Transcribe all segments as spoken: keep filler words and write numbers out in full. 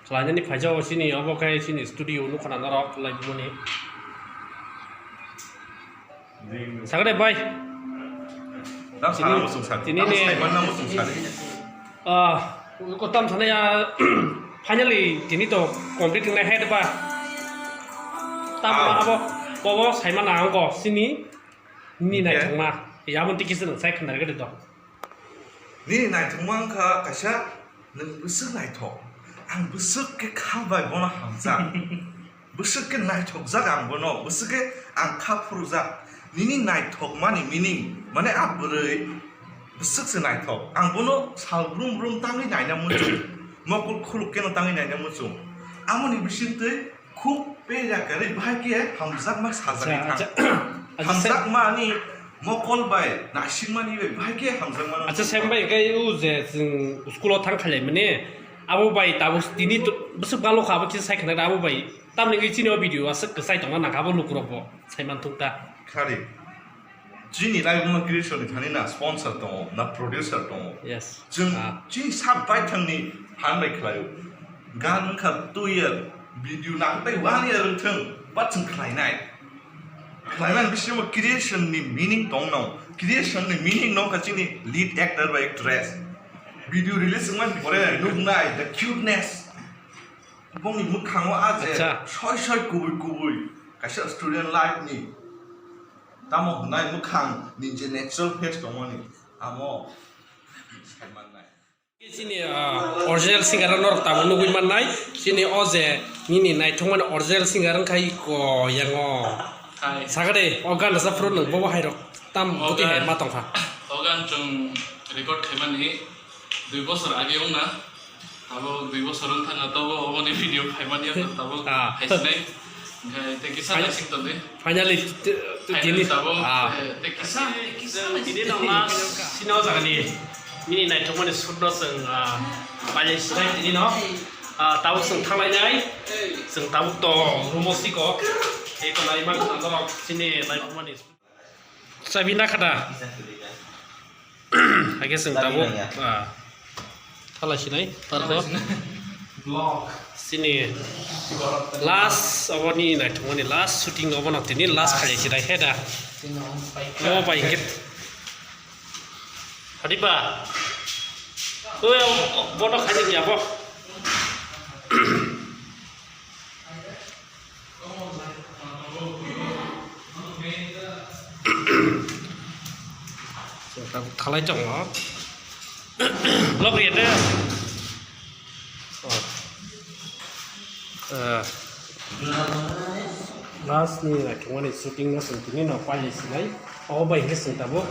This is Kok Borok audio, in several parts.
Khlainani phaijago chini obo khe chini studio nukha na norok laibumani. Sakade bai. Dam sana musung sari. Tini ni sai manna musung sari. Ah, ko tam sana ya, finally tini to complete na head ba. Tam ba abo bobo sai manna angko chini ni nai thangma. Ya bon tiki sing sai khna gede to. Nini naithokma wngkha kaisa, nwng bwswk naithok, ang bwswk khe kha bai bono hamjak, bwswk khe naithokjak ang bono, bwswk khe ang kha phurujak. Nini naithokmani meaning, mane a bwrwi bwswk se naithok, ang bono sal brum brum tangwi naina muchung, mokol khuluk keno tangwi naina muchung, amoni bisingtwi Khub pera kwrwi bahai khe hamjakma sajagwi thang. Acha, acha. Acha, se- Hamjakmani mokol bai naisingmani bai bahai khe hamjakmano. Acha, sem bai khe o je chwng school o thang khalai mani, abo bai tabuk tini to-, bwswk balo kha, abo kisa sai khna abo bai. Tamni wngwi chini o video aswk kwchai tongna nangkha abo lukurok bo sai manthuk ta. Khari. Chini laibuma creation ni thani na sponsor tongo, na producer tongo. Yes. Chwng chini sak baithangni phan bai khlaio. Gan wngkha two year, video nang tei one year wngthwng, but chwng khlainai. Khlaimani bisingo creation ni meaning tongno. Creation ni meaning no wngkha chini lead actor bai actress. Video release wngmani pore nuknai, the cuteness. Bongni mwkhango a je soi soi kubui kubui kaisa student life ni. Tamo hwnai mwkhang ni je natural face tongmani, amo sai mannai. Chini, ah, original singer no norok tabuk nugui mannai. Chini o je nini naithokmani original singer wngkha iko yango. Sakade o gan rwchap phuru nwng bobo hai rok tam buti hai ma tongkha. O gan chwng record khaimani dui bosor age wngna. Abo dui bosor wng thangna tabuk oboni video phaimani tabuk phaisinai. Hwnkhe tei kisa naising tongdi. Finally, tini tabuk tei kisa, tini no last sino jagani nini naithokmani shoot no chwng, ah, pailai sinai tini no. Ah, tabuk chwng thanglainai. Chwng tabuk to room o siko. Tei to naima khna norok chini naithokmani. Chabi na khata. Hakhe chwng tabuk, ah, thala sinai, tarko. Chini last, oboni naithokmani last shooting obono tini last khailai sinai he da. Obo bai hwnkhe. Hadi ba. Oi, bono khaini ya bo. Tabuk thalai tongo. Lok riya de. Oh. Eh. Last ni naithokmani shooting no chwng tini no pailai sinai. O bai hwnkhe chwng tabuk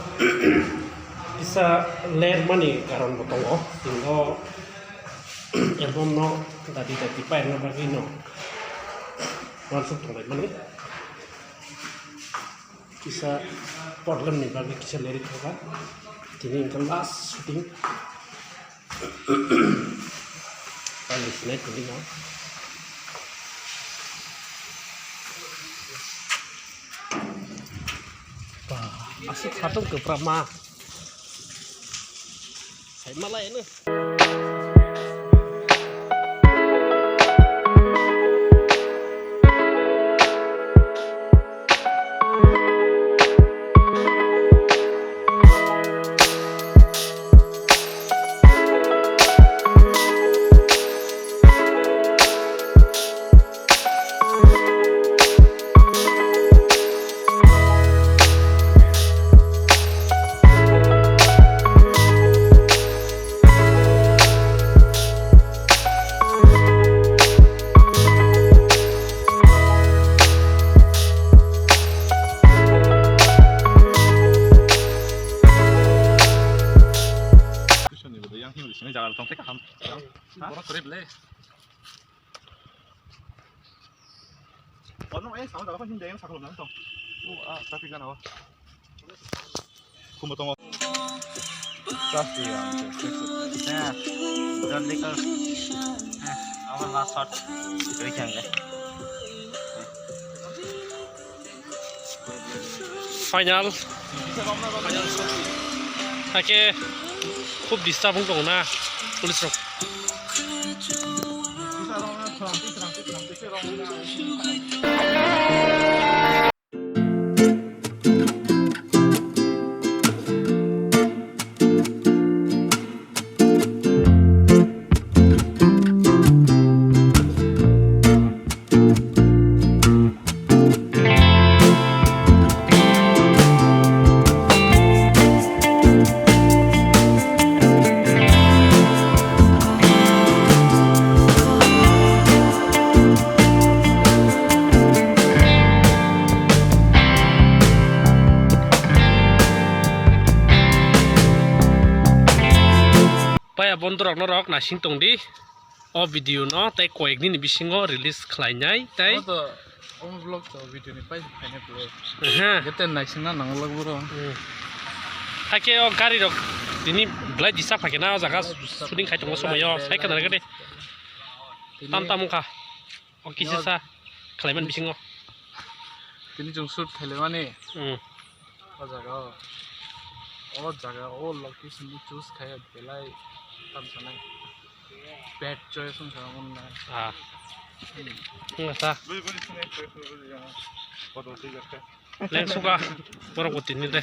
kisa ler mani karon bo tongo. Chwng o album no dati dati pairwna bagwi no uansuk tonglaimani. Kisa problem ni bagwi kisa leri thangkha. Tini hwnkhe last shooting. Pailai sinai tini no. Ba, aswk khatung kwpra ma. Sai malai no. Yang himri sini jaga tong teka ham. Borok kwrwi bwle. Ono eh sama jaga hin deng saklo nang tong. Oh, ah, traffic jana o. Kumo tongo. Traffic jana. Nah, jaldi kar. Nah, abar last shot. Kari khyang le. Final. Hakhe khub disturb wng tongo na police rok. Paya bondorok norok naising tong di. O video no tei koyek nini bisingo release khlainai tei. Omo to, omo vlog to video ni pai khainai puro. Ehe. Gete naisingna nangwlak boro. Hmm. Hakhe o gari rok tini belai disturb khaikhe na o jaga shooting khai tongo somoyo, belai, sai khna belai. Rwgadi. Tini tam tam wngkha. O kisa sa khlaimani bisingo. Tini chwng shoot khailaimani. Hmm. O jaga o. O jaga o location ni choose khai belai tam sanai. Bad choice wngkha omo nai. Ah. Hmm. Wngkha sa. Lengsuka borok bo tini de.